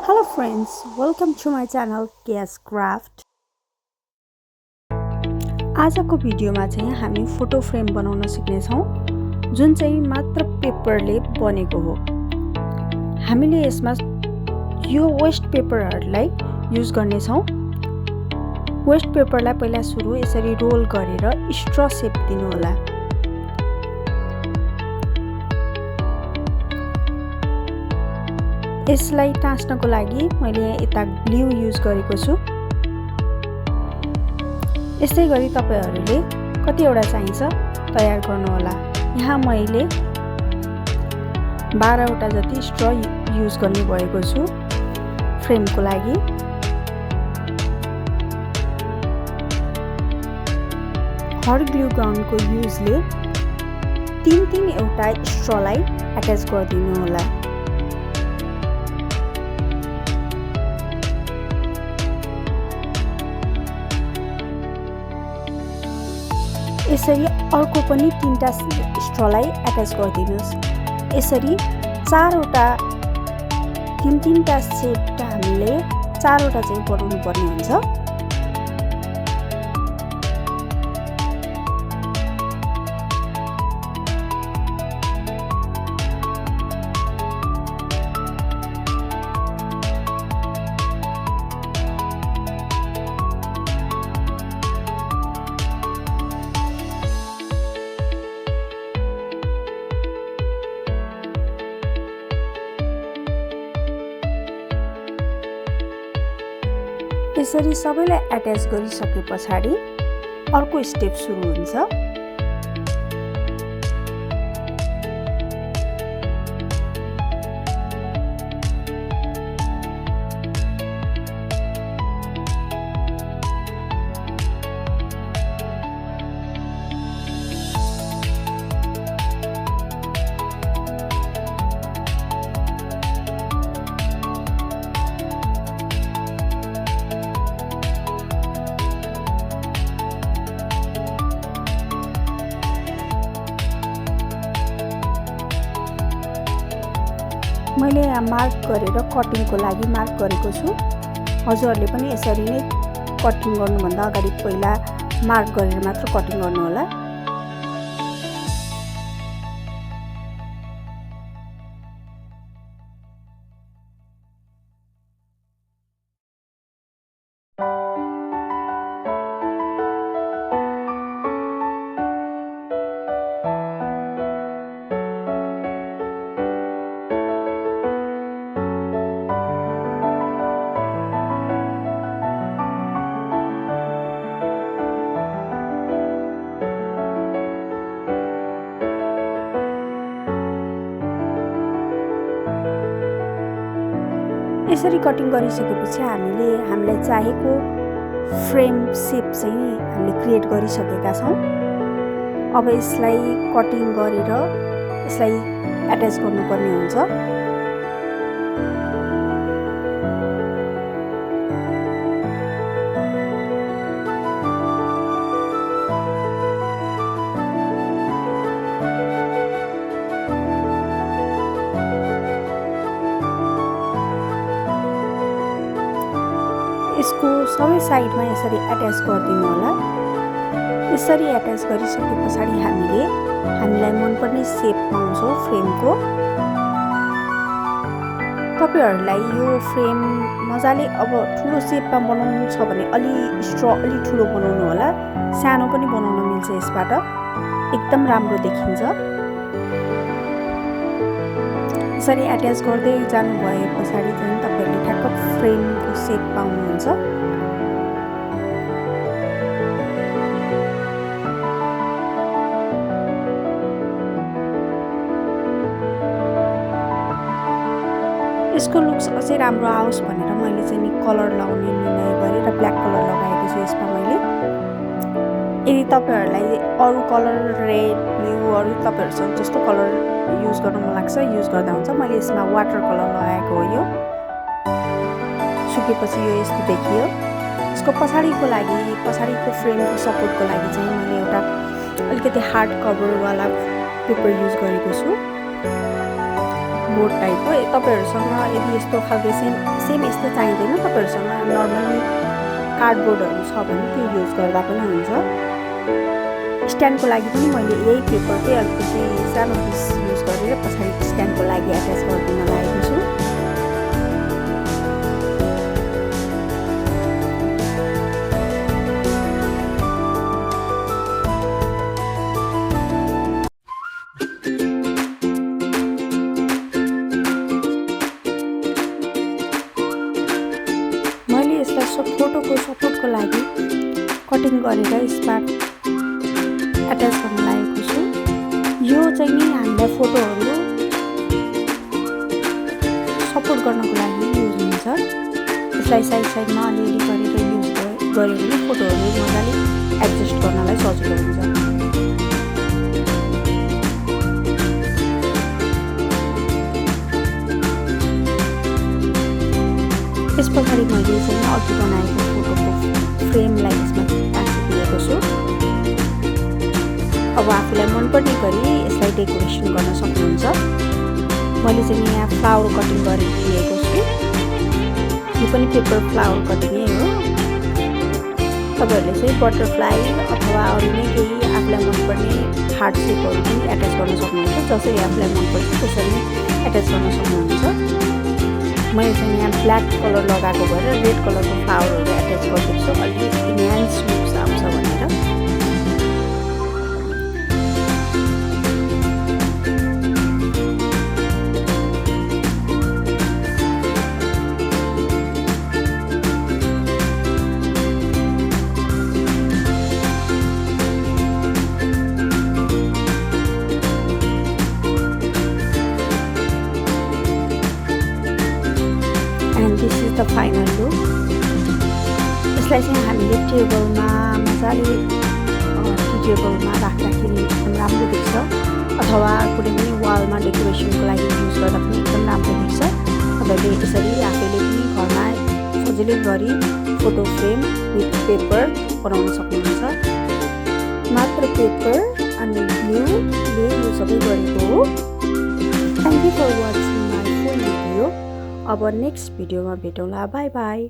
Hello friends, welcome to my channel KS Craft. आजको भिडियोमा चाहिँ हामी फोटो फ्रेम बनाउन सिक्ने छौं जुन चाहिँ मात्र पेपरले बनेको हो। हामीले यसमा यो वेस्ट पेपरहरुलाई युज गर्ने छौं। वेस्ट पेपरलाई पहिला सुरु यसरी रोल गरेर स्ट्र शेप दिनु होला। यसलाई टाँस्नको लागि मैले यता ग्लु युज गरेको छु। यसै गरी तपाईहरुले कतिवटा चाहिन्छ तयार गर्नु होला। यहाँ मैले 12 वटा जति स्ट्र युज गर्ने भएको छु फ्रेमको लागि। हट ग्लु गनको युजले तीन एउटा स्ट्रलाई अट्याच गरिदिनु होला। यसरी अर्को पनि तीनटा स्ट्रलाई अट्याच गरिदिनुस्। यसरी चारवटा तीनटा सेट हामीले चारवटा चाहिँ बनाउनु पर्ने हुन्छ। यसरी सबैलाई अट्याच गरिसकेपछि अर्को स्टेप सुरु हुन्छ। मैले यहाँ मार्क गरेर कटिङको लागि मार्क गरेको छु। हजुरहरुले पनि यसरी नै कटिङ गर्नुभन्दा अगाडि पहिला मार्क गरेर मात्र कटिङ गर्नु होला। यसरी कटिङ गरिसकेपछि हामीलाई चाहेको फ्रेम शेप चाहिँ हामीले क्रिएट गरिसकेका छौं। अब यसलाई कटिङ गरेर यसलाई अट्याच गर्नुपर्ने हुन्छ। यसको सबै साइडमा यसरी अट्याच गरिदिनु होला। यसरी अट्याच गरिसकेपछि हामीलाई मनपर्ने शेप पाउँछौं फ्रेमको। तपाईहरुलाई यो फ्रेम मजाले अब ठूलो शेपमा बनाउनु छ भने अलि ठूलो बनाउनु होला। सानो पनि बनाउन मिल्छ। यसबाट एकदम राम्रो देखिन्छ। यसरी अट्याच गर्दै जानु भएपछि चाहिँ तपाईहरुले ठ्याक्क फ्रेमको शेप पाउनुहुन्छ। यसको लुक्स अझै राम्रो आओस् भनेर मैले चाहिँ नि कलर लगाउने निर्णय गरे र ब्ल्याक कलर लगाएको छु यसमा मैले। यदि तपाईहरुलाई अरु कलर रेड ब्लू अरु तपाईहरुसँग जस्तो कलर युज गर्न मन लाग्छ युज गर्दा हुन्छ। मैले यसमा वाटर कलर लगाएको हो। यो सुकेपछि यो यस्तो देखियो। यसको पछाडीको फ्रेमको सपोर्टको लागि चाहिँ मैले एउटा अलिकति हार्ड कभर वाला पेपर युज गरेको छु। बोर्ड टाइपको। तपाईहरुसँग यदि यस्तो खालको सेम यस्तो चाहिँदैन, तपाईहरुसँग नर्मली कार्डबोर्डहरु छ भने त्यो युज गर्दा पनि हुन्छ। स्ट्यान्डको लागि पनि मैले यही पेपरकै अलिकति सानो पिस युज गरेर पछाडि स्ट्यान्डको लागि अट्याच गरिदिन लागेको छु। मैले यसलाई फोटोको सपोर्टको लागि कटिङ गरेर यसमा अट्याच गर्न लागेको छु। यो चाहिँ नि हामीलाई फोटोहरु सपोर्ट गर्नको लागि युज हुन्छ। यसलाई साइडमा अलिअलि गरेर युज गरे भने फोटोहरु मजाले एडजस्ट गर्नलाई सजिलो हुन्छ। यस प्रकार मैले चाहिँ अघि बनाएको फोटोको फ्रेमलाई यसमा टाँसिदिएको छु। अब आफूलाई मनपर्ने गरी यसलाई डेकोरेसन गर्न सक्नुहुन्छ। मैले चाहिँ यहाँ फ्लावर कटिङ गरिदिएको छु। यो पनि पेपर फ्लावर कटिङै हो। तपाईहरुले चाहिँ बटरफ्लाई अथवा अरु नै केही आफूलाई मनपर्ने हार्ट शेपहरु पनि एट्याच गर्न सक्नुहुन्छ। जसरी आफूलाई मनपर्छ त्यसरी नै एट्याच गर्न सक्नुहुन्छ। मैले चाहिँ यहाँ ब्ल्याक कलर लगाएको भएर रेड कलरको फ्लावरहरु एट्याच गरेको छु, अलि इन्हान्स लुक्स आउँछ भनेर। And this is the final look. यसलाई चाहिँ हामीले टेबलमा मजाले टी टेबलमा राख्दाखेरि एकदम राम्रो देख्छ, अथवा कुनै पनि वालमा डेकोरेसनको लागि युज गर्दा पनि एकदम राम्रो देख्छ। तपाईले यसरी आफैले पनि घरमा सजिलै गरी फोटो फ्रेम विथ पेपर बनाउन सक्नुहुन्छ। मात्र पेपर अनि ग्लुले यो सबै गरेको हो। Thank you for watching my full video. अब नेक्स्ट भिडियोमा भेटौँला। By by.